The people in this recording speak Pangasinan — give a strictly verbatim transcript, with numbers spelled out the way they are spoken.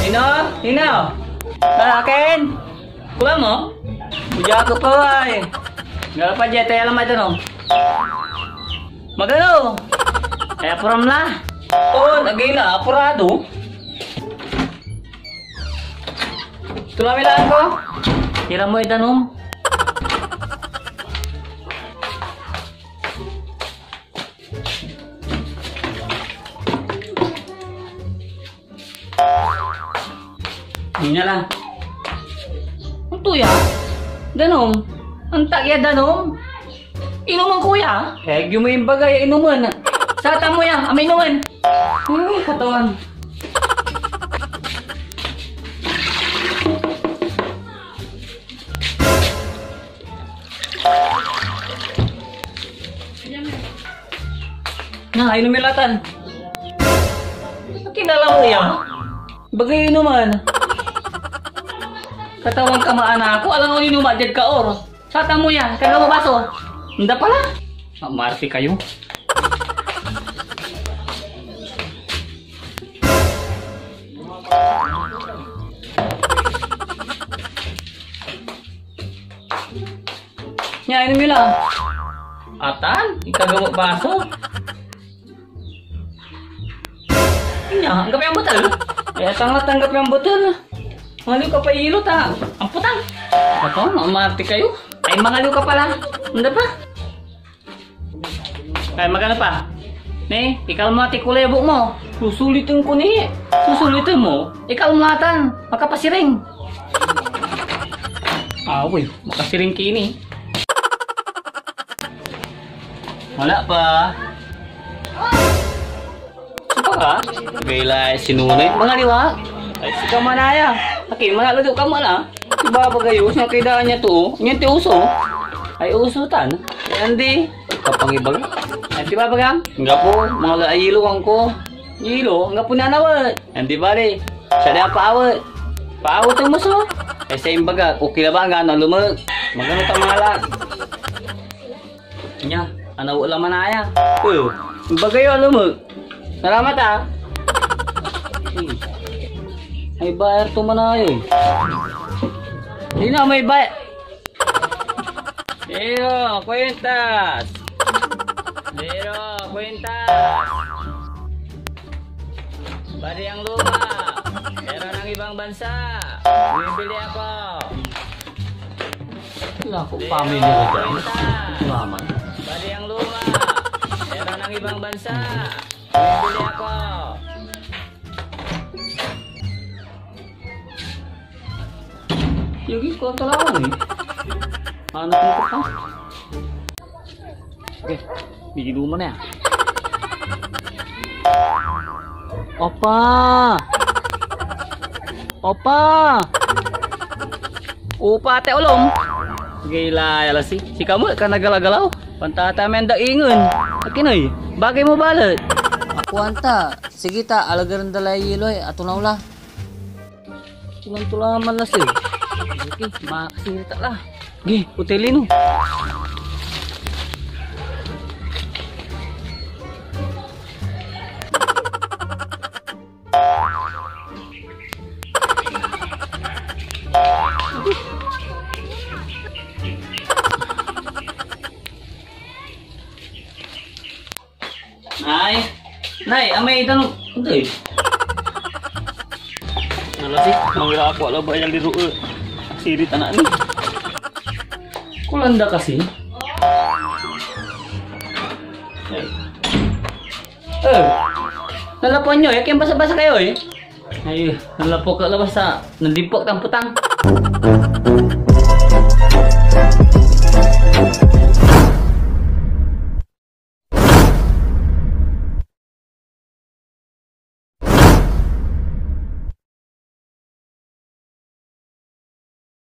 Nino? Nino? Ah, Ken? Kulang mo? Bugya ko po ay. Gala pa dyan, tayo lang may tanong. Magano? Kaya puram la. Oo, lagay la, apurado. Ito lang ilaan ko. Tira mo idanom. Yun na lang. Anto ya? Danom? Antak ya danom? Inuman ko ya? Eh, agyo mo imbaga ya inuman. Satan mo ya, amay inuman. Uy, katawan. Na, inom yung latan. Kilala mo ya? Bagay inuman. Katawan ka maana ako, alam mo inuman, dyan ka, or. Satan mo ya, kaya mo baso. Hindi pala. Ah, Marte kayo. Nia, inom yo la. Atan, ikagawa baso. Nia, anggap yang betel. Eh, tanggap, tanggap yang betel. Mangaliw ka pa ilo ta. Amputan. Ato, mamati kayo. Ay, mangaliw ka pala. Anda pa? Ay, magano pa? Ne, ikalma ti kulay buhok mo. Susuliten ko ni. Susuliten mo? Ikalma tan. Makapasiring. Away, makasiring kini. Wala pa. Sika ka? Gaylay sinunay. Mga liwa. Ay, sika manaya. Akin, manalo do ka man, ah. Ibabagay, us nga kay daan niya to, oh. Niyan ti uso, oh. Ay, uso tan. Ay, andi. Kapangibaga. Ay, di ba, baga? Nga po, mga la-, ay, iluwang ko. Ilo, nga po nanawat. Andi bali. Siya na paawat. Paawat ang muso. Ay, sa imbaga, okay na ba nga, ano, lumag. Magano ta mga la-, Nia, anaw la manaya. Oy, bagay yo, alam mo. Salamat, ah. Hmm. May bayar to manayo, eh. Di na, may bay-, Zero, kwentas. Zero, kwentas. Bali ang luma. Pero ng ibang bansa. Bumibili ako. Naku, family na dyan. Naman. Bali ang luma. Pero ng ibang bansa. Bumibili ako. Yogi, ko talawan, eh. Ano ko pa? Okay, bigyan mo na yan. Opa! Opa! Upa, ate, ulom. Gila, ala si, si Kamu, ka nagala-galaw. Pantata men da ingen. Akin, oy, bagay mo balet. Ako anta, sige ta, alagaren da lay yelo, eh, atunaw la. Tulang-tulangan man la, sir. Okay, makasirita la. Gi, hotelin, oh. Ay, nay, amay itan, antoy? Nalasi, mangira ako, ala ba yan, liro, eh. Sirit, anak ni. Kulanda kasi. Ay. Eh, nalapuan nyo, yakin basa-basa kayo, eh. Ay, nalapok ka labas sa, nandipok tang putang.